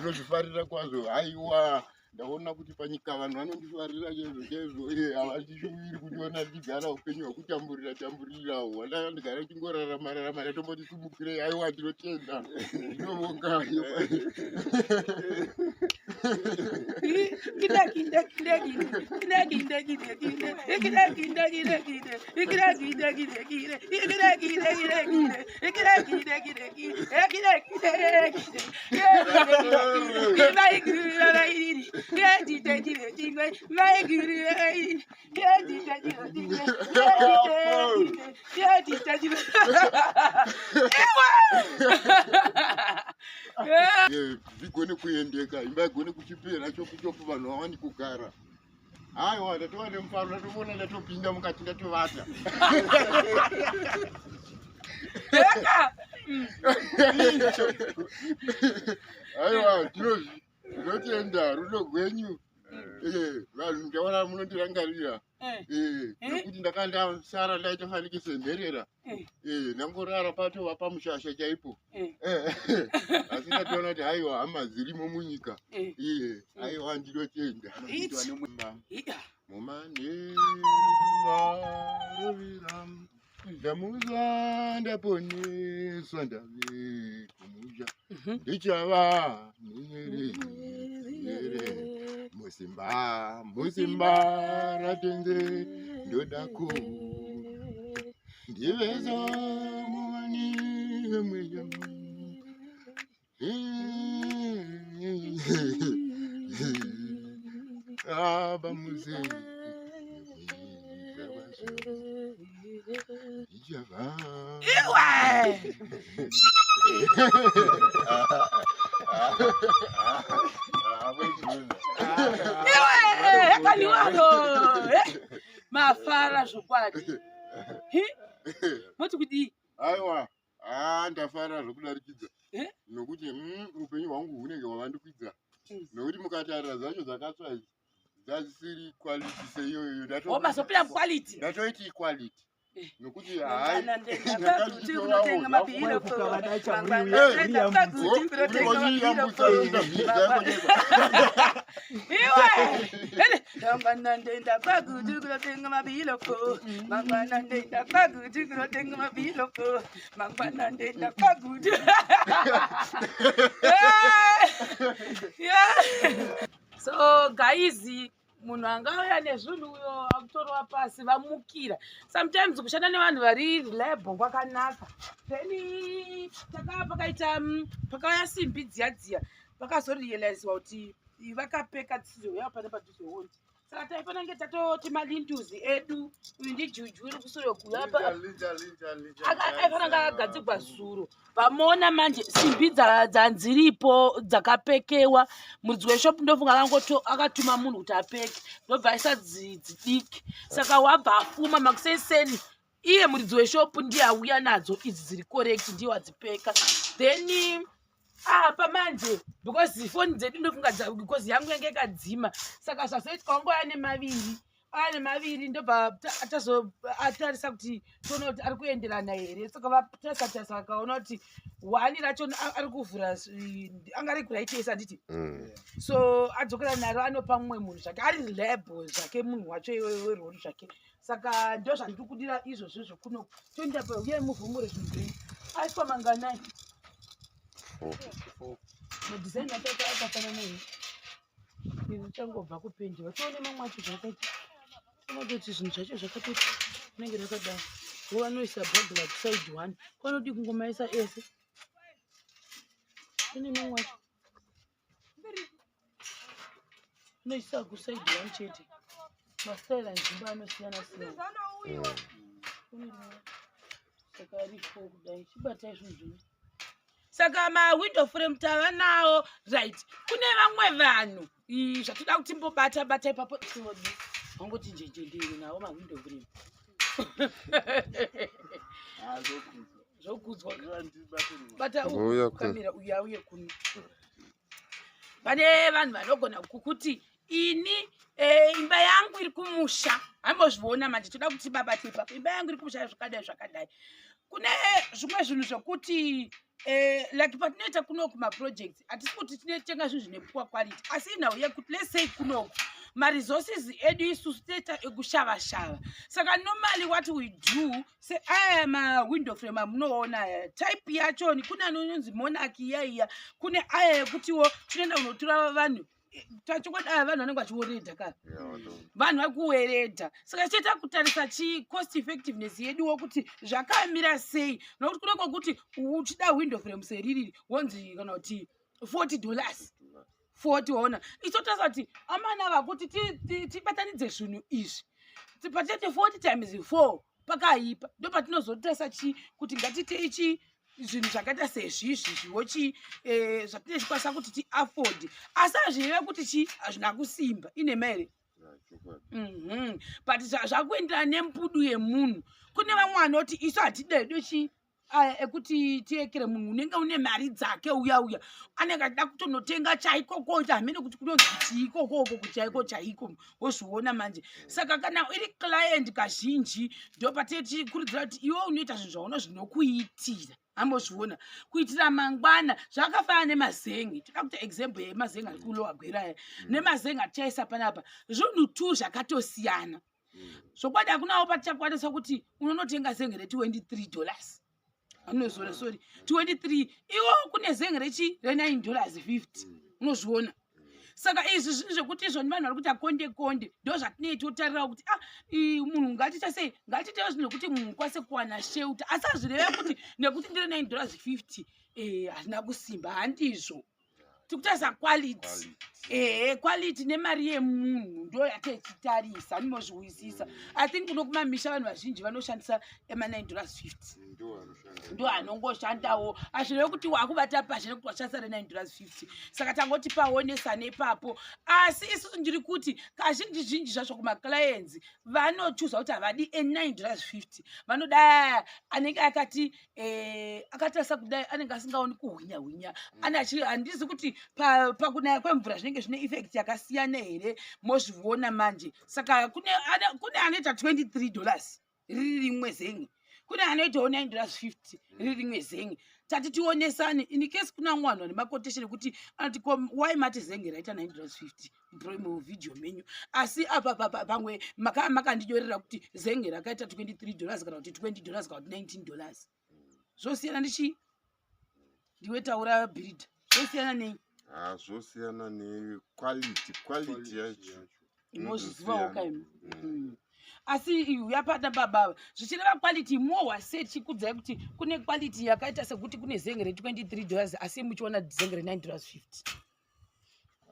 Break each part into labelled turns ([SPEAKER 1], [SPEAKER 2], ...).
[SPEAKER 1] Ndinozvifarira kwazvo. Haiwa, ndaona kuti panyika vanhu vanondifarira chaizvo chaizvo. Havandishuviri kundiona ndichigara upenyu hwekutamburira tamburira hwandanga ndigara ndichingorarama rarama ndatomboti simukirei. Aiwa, ndinotenda, ndinovonga. Zvigone kuendeka, imba igone kuchipera chopu chopu, vanhu vawani kugara. Aiwa, ndatova nemufaro, ndatovona ndatopinda mukati, ndatovata. Aiwa, ndinotenda rudo rwenyu. Vanhu ndaona munondirangarira nekuti ndakanga ndasara ndaita fanike senherera, ndangorara patova pamushasha chaipo, asi ndatoona kuti haiwa, hama dzirimo munyika. Aiwa, ndinotenda. Mumanheru rovira, ndamuza, ndaponeswa, ndave kumusha, ndichava nenyerere musimba, musimba raTenzi. Ndodako ndivezo muwani wemweya. Aba muze ndichava.
[SPEAKER 2] Iwe! Iwe, yakaniwaro mafara zvokwadi. Moti kudii?
[SPEAKER 1] Aiwa, haa, ndafara zvokudarikidza nokuti upenyu hwangu hunenge hwavandukwidza, nokuti mukatarira dzacho dzakatsva idzi dzasiri quality seiyoyo.
[SPEAKER 2] O, mazopinda muquality.
[SPEAKER 1] Ndatoiti quality nokuti
[SPEAKER 2] Mangwana ndenda paguti kunotenga mabhiro. Mangwana ndenda paguti kunotenga mabhiro. Iwe! Ene, mangwana ndenda paguti kunotenga mabhiro. Mangwana ndenda paguti kunotenga mabhiro. Mangwana ndenda paguti. Yeah. So guys, munhu angauya nezvinhu uyo akutorwa pasi vamukira. Sometimes kushanda nevanhu vari reliable kwakanaka. Then takaa pakaita pakauya simbi dziya dziya, vakazorealiziwa kuti vakapeka dzisizouya pane padhuze wondi, saka taifanira kunge tatoti malintels edu, uyu ndijuju iri kusure kuyapa, aifanira kunge akagadzigwa zuro. Vamuona manje simbi dzanziripo dzakapekewa. Muridzi weshopu ndofunga akangoto akatuma munhu kuti apeke, ndobva aisa dzidiki, saka wabva afuma makuseseni. Iye muridzi weshopu ndiye auya nadzo idzi dziri correct, ndiye wadzipeka. Then apa manje, because foni dzedu ndofunga because yangu yange yakadzima, saka zvazoitwa wangouya nemaviri, aya nemaviri, ndobva tazo atarisa kuti toona kuti ari kuenderana here. Saka vatarisa tarisa, vakaona kuti one racho ari kuvhura, anga ari kuraitesa, handiti? So adzokera naro, anopa mumwe munhu zvake ari reliable zvake, munhu wacho iwewe werori zvake. Saka ndo zvandiri kudira izvozvo zvokuno. Toenda pa uye muvhumure zvinhu zvenyu. Aiswa manganai? Madesign acho akafanana here? Izvi changobva kupendiwa, tione mamwe acho zvakaita. Toona kuti zvinhu zvacho zvakatoti rinenge rakadai. Vo vanoisa burglar kuside one, kwanodi kungomaisa ese. Kune mamwe acho unoisa kuside one chete. Mastyle enzimba anosiyana siyana. Saka aripo kudai, chibatai zvinhu zvenyu. Saka mawindow frame tava nawo, right? Kune vamwe vanhu zvatoda kuti timbobata bata ipapo. Todi wangoti njenjendere nawo mawindow frame, zvokudzwa. Bata
[SPEAKER 3] Uya
[SPEAKER 2] kamera uya uye kuno. Pane vanhu vanogona kukuti ini imba yangu iri kumusha, ambozviona manje. Toda kuti babate ipapo. Imba yangu iri kumusha, zvakadai zvakadai. Kune zvimwe zvinhu zvokuti Like patinoita kunoku maprojects, hatisi kuti tinotenga zvinhu zvine poor quality, asi inhau yekuti, let's say, kunoku maresources edu isusu tinoita ekushavashava. Saka normally what we do, seaya mawindow frame amunoona aya, type yachoni kune anonzi Monarch iya iya, kune aya ekutiwo tinoenda kunotora vanhu. Tachokwadi, aya vanhu vanenge vachiweredha ka, vanhu vari kuweredha. Saka tichaita kutarisa chi cost effectiveness yeduwo kuti zvakamira sei, nokuti kune kwokuti uchida window frame seririri wonzi kana kuti $40, 40. Waona, ichotarisa kuti amana vakuti tibatanidze zvinhu izvi, patete 40 times 4 pakaipa. Ndo patinozotarisa chi kuti ngatitei chi zvinhu zvakaita sezvizvi zviwo chi zvatinenge tichikwanisa kuti tiafford, asi hazvireve kuti chi hazvina kusimba. Inema here? But zvakuenderana nembudu yemunhu. Kune vamwe vanoti isu hatidedo chi aya ekuti tiekere. Munhu unenge une mari dzake uya uya anenge achida kutonotenga chaikoko, hamene kuti kunonzi chiikokoko chaiko chaiko, wozviona manje. Saka kana iri client, kazhinji ndo patikurudzira kuti iwe unoita zvinhu zvaona zvinokuitira, ambozviona kuitira mangwana. Zvakafanana nemazenge. Toda kuita example yemazenge ari kuLower Gweru aya nemazenge atichaisa panapa, zvinhu tu zvakatosiyana. Zvokwadi hakunawo patichakwanisa kuti unonotenga zenge re$23, anozora, sorry, 23, iwo kune zenge rechi re9 dollars 50, unozviona. Saka izvi zvinhu zvekuti izvoni vanhu vari kuita konde konde, ndo zvatinei totarirawo kuti ah, munhu ngatiita sei, ngatiitewo zvinhu zvekuti munhu ukwanise kuwana shelter. Asi hazvireve kuti nekuti ndire 9 dollars 50 hazvina kusimba. Handizvo, tikutarisa quality. Ehe, quality nemari yemunhu ndo yatetitarisa, animozviwisisa. I think kuno kumamisha vanhu vazhinji vanoshandisa ema9 dollars 50, ndo anongoshandawo. Hazvireve kuti wakubata pashe nekuti washandisa re9 dollars 50. Saka tangoti paonesane ipapo. Asi isusu ndiri kuti kazhinji zhinji zvacho kumaclients vanochuza kuti havadi e9 dollars 50, vanoda anenge akati akatarisa kudai, anenge asingaoni kuhwinya hwinya. Ane handizi kuti pakunaya kwemvura zvinenge zvine effect yakasiyana here, mozviona manje. Saka kune anoita $23 riri rimwe zenge, kune anoitawo 9 dollars 50 riri rimwe zenge. Tati tionesane in case kuna vamwe vanhu vane maquotation ekuti anoti, "Why mati zenge raita 9 dollars 50 muvideo menyu, asi apa pamwe makandinyorera kuti zenge rakaita $23 kana kuti $20 kana kuti $19?" Zvosiyana ndichi ndiwe taura builder, zvosiyana nei?
[SPEAKER 1] Ah, zvosiyana nequality, quality yacho.
[SPEAKER 2] Inozvizivawo kaimi. Asi yapata baba zvichireva quality mohwa sei? Tichikudzai kuti kune quality yakaita sekuti kune zenge re23 dollars, asi muchiona zenge re9 dollars 50.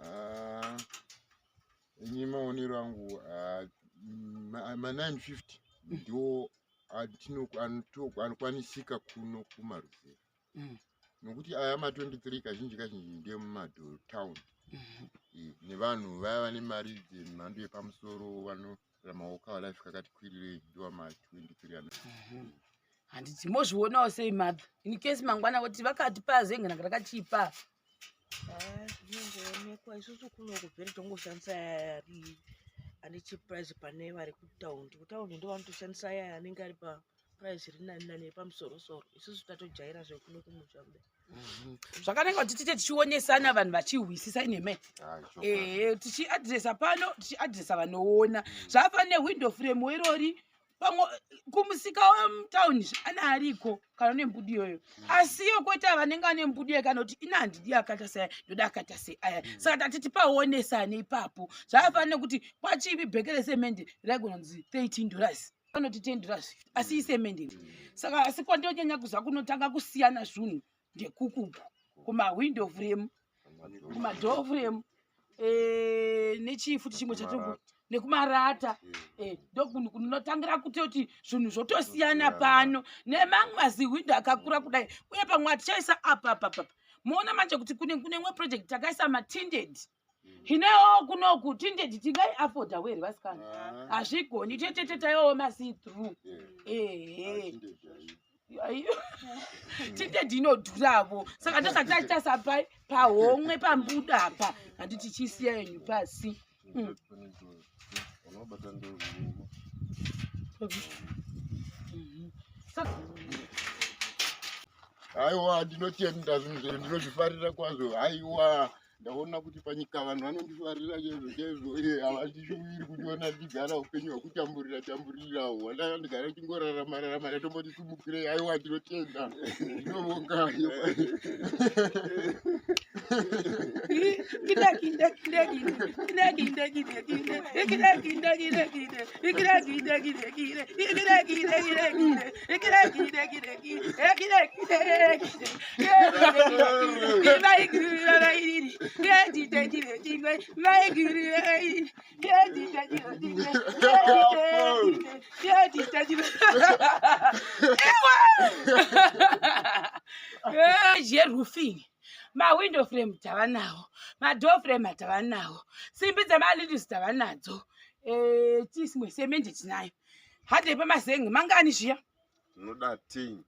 [SPEAKER 1] Ah, ini maonero angu, ah, ma950 ndo anokwanisika kuno kumaruzeva, nokuti aya ma23 kazhinji kazhinji ndemumadhotown nevanhu vaya vane mari dzemhando yepamusoro, vanoraramawo kalife kakati kwirirei, ndiwa ma23 ano.
[SPEAKER 2] Handiti mozvionawo sei, mother, in case mangwana kuti vakatipa zenge ranga rakachipa?
[SPEAKER 3] Ah, zvinongoonekwa. Isusu kuno kubveri tongoshandisa aya ari ane cheap price pane vari kutaundi. Kutaundi ndo vanotoshandisa aya anenge ari paprice iri nani nani, yepamusorosoro. Isusu tatojaira zvekuno kumusha kudai.
[SPEAKER 2] Zvakanaka kuti tiite tichionesana, vanhu vachihwisisa inhema.
[SPEAKER 1] Ah, chokwadi.
[SPEAKER 2] Ehe, tichiadresa pano, tichiadresa vanoona zvakafanana newindow frame werori. Pamwe kumusika wemutauni ane ariko kana une mbudu iyoyo, asiyo kwete vanenge vane mbudu iyoyo, kana kuti ina handidi akaita sei, ndoda akaita sei aya. Saka tati tipaonesane ipapo. Zvakafanana nekuti kwachivi bheke resemende raigona kunzi $13, anoti $10 50, asi isemende. Saka asi kwandonyanya kuziva kunotanga kusiyana zvinhu ndekukuku kumawindow frame, kumadoor frame, nechii futi chimwe chato, nekumarata. Ndokunhu kunotangira kutoti zvinhu zvotosiyana pano nemamwe maziwindo akakura kudai. Uye pamwe atichaisa apa apa apa, muona manje kuti kune imwe project takaisa matinted. Hinewo kunoku tinted tingaiafodha were, vasikana?
[SPEAKER 1] Ah,
[SPEAKER 2] Hazvigoni, tetete taiwawo masee through. Ehe.
[SPEAKER 1] Tinted chaiyo.
[SPEAKER 2] Tinted inodhuravo. Saka ndozvataita pai pahomwe pambuda apa. Handiti chisiya yenyu pasi.
[SPEAKER 1] Unobata ndo. Aiwa, ndinotenda zvinhu zvenyu, ndinozvifarira kwazvo. Aiwa, ndaona kuti panyika vanhu vanondifarira chaizvo chaizvo. Havandishuviri kundiona ndichigara upenyu hwekutamburira tamburira hwandanga ndigara ndichingorarama rarama, ndatomboti simukirei. Aiwa, ndinotenda, ndinovonga.
[SPEAKER 2] Jeroofing, mawindow frame tava nawo, madoor frame tava nawo, simbi dzemalidis tava nadzo, tisimwe semende tinayo. Hade pamazenge mangani zviya?
[SPEAKER 1] Tinoda 10.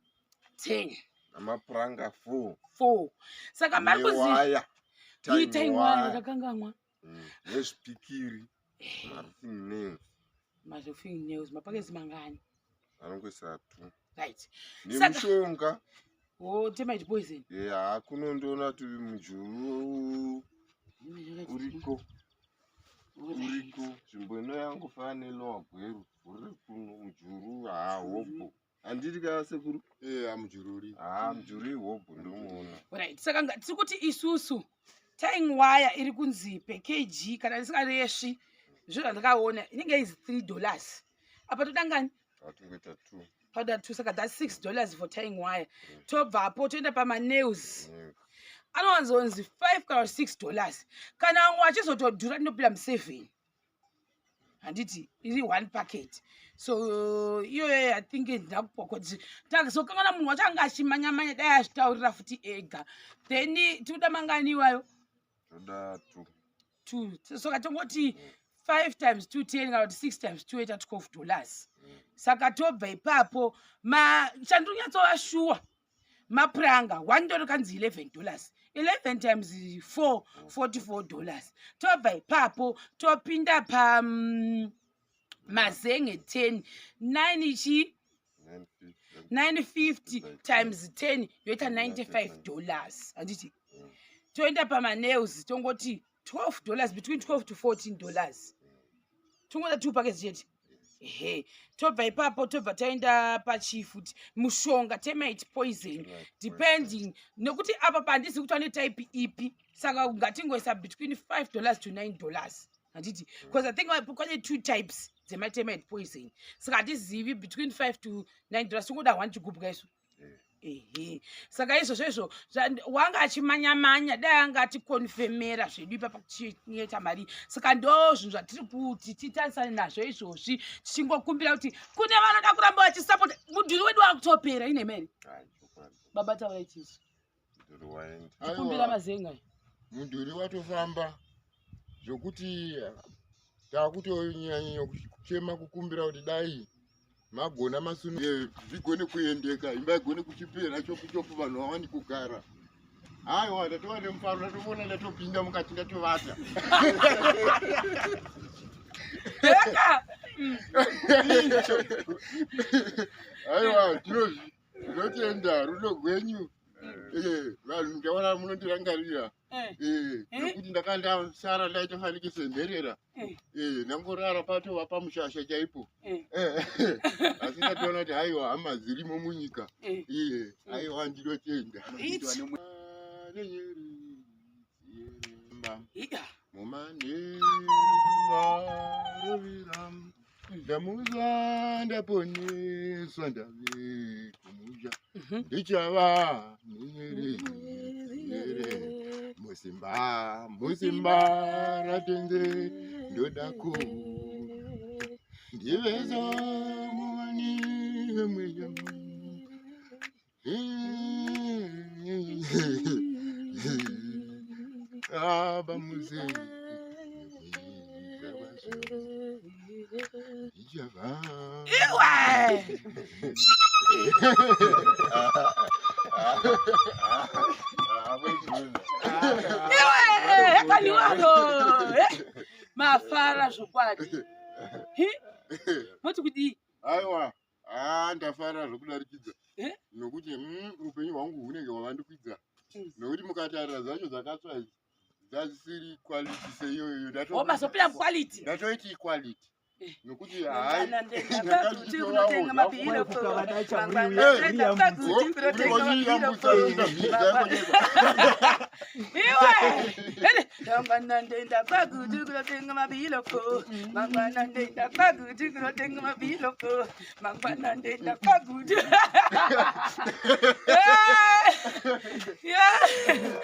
[SPEAKER 2] 10.
[SPEAKER 1] Namapuranga 4.
[SPEAKER 2] 4. Saka mari kuzi
[SPEAKER 1] Newaya.
[SPEAKER 2] Itai waya ndakangamwa.
[SPEAKER 1] Nezvipikiri. Maroofing nails.
[SPEAKER 2] Maroofing nails mapaketi mangani?
[SPEAKER 1] Anongoisa 2.
[SPEAKER 2] Right.
[SPEAKER 1] Nemishonga.
[SPEAKER 2] Oh, termite poison.
[SPEAKER 1] Yeah, kunondoona turi mujuru uriko. Uriko nzvimbo ino yangofanana neLower Gweru. Uri kuno mujuru hobho. Handiti ka sekuru? Mujuru uri. Mujuru ihobho ndomuona.
[SPEAKER 2] Right. Saka tiri kuti isusu tying wire iri kunzi per kg, kana ndisingareshi zvinhu zvandakaona, inenge izi $3. Apa todangani?
[SPEAKER 1] Atingoita 2.
[SPEAKER 2] Powder 2, saka that's $6 for tying wire. Tobvapo toenda pamanails. Anowanzonzi 5 kana $6. Kana vamwe vachizotodhura tinopinda mu7. Handiti iri one packet? So iyoyo I think ndakupokoti takazokangana munhu wacho anga achimanya-manya, dai azvitaurira futi ega. Then tikuda mangani iwayo?
[SPEAKER 1] Toda 2.
[SPEAKER 2] 2. Saka tongoti 5 times 2, 10, kana kuti 6 times 2 ita $12. Saka tobva ipapo, chandinonyatsova shuwa mapuranga one dollar kanzi $11, 11 times 4, $44. Tobva ipapo topinda pa mazenge 10, 9 ichi 950 times 10 yoita $95, handiti? Toenda pamanails, tongoti $12, between $12 to $14, tongoda two packets chete. Ehe, tobva ipapo tobva taenda pachifuti mushonga termite poison, depending nekuti apa pandisi kuti ane type ipi. Saka ngatingoisa between $5 to $9, handiti? Because I think kwane two types dzematermite poison, saka hatizivi. Between 5 to $9, tingoda one chigubhu kaisu. Ehe, saka izvozvo izvo wanga achimanya-manya, dai anga atikonfemera zvedu ipapa kuchinyeta mari. Saka ndo zvinhu zvatiri kuti titarisane nazvo izvozvi, tichingokumbira kuti kune vanoda kuramba vachisapota. Mudhuri wedu wakutopera ine mari. Baba, taurai chisu. Tikumbira mazenga.
[SPEAKER 1] Mudhuri watofamba zvokuti takutonyanya kuchema kukumbira kuti dai magona masunu zvigone kuendeka, imba igone kuchipera chopu chopu, vanhu vawani kugara. Aiwa, ndatova nemufaro, ndatovona ndatopinda mukati, ndatovata.
[SPEAKER 2] Eka!
[SPEAKER 1] Aiwa, tinotenda rudo rwenyu. Vanhu ndaona munondirangarira. Nekuti ndakanga ndasara ndaita fanike semherera. Ndangorara patova pamushasha chaipo. Asi ndatoona kuti haiwa, hama dzirimo munyika. Aiwa, ndinotenda. Mumanheru rovira, ndamuza, ndaponeswa, ndave kumusha. Ndichava nenyerere musimba, musimba ratenze. Ndodako ndivezo muwani wemweya. Aba muze ndichava.
[SPEAKER 2] Iwe! Iwe, yakaniwaro mafara zvokwadi. Hi? Moti kudii?
[SPEAKER 1] Aiwa, ndafara zvokudarikidza.
[SPEAKER 2] Eh?
[SPEAKER 1] Nokuti upenyu hwangu hunenge hwavandikwidza. Nokuti mukatarira dzacho dzakatsva idzi dzasiri quality seiyoyo.
[SPEAKER 2] O mazopinda muquality.
[SPEAKER 1] Ndatoiti quality.
[SPEAKER 2] Eh.
[SPEAKER 1] Nokuti hai
[SPEAKER 3] Mangwana ndoenda kwaGutu kunotenga mabhiroko. Mangwana
[SPEAKER 1] Eh,
[SPEAKER 3] ndoenda kwaGutu kunotenga mabhiroko.
[SPEAKER 2] Iwe! Ene,
[SPEAKER 3] Mangwana ndoenda kwaGutu kunotenga mabhiroko. Mangwana ndoenda kwaGutu kunotenga mabhiroko. Mangwana ndoenda kwaGutu. Yeah! Yeah!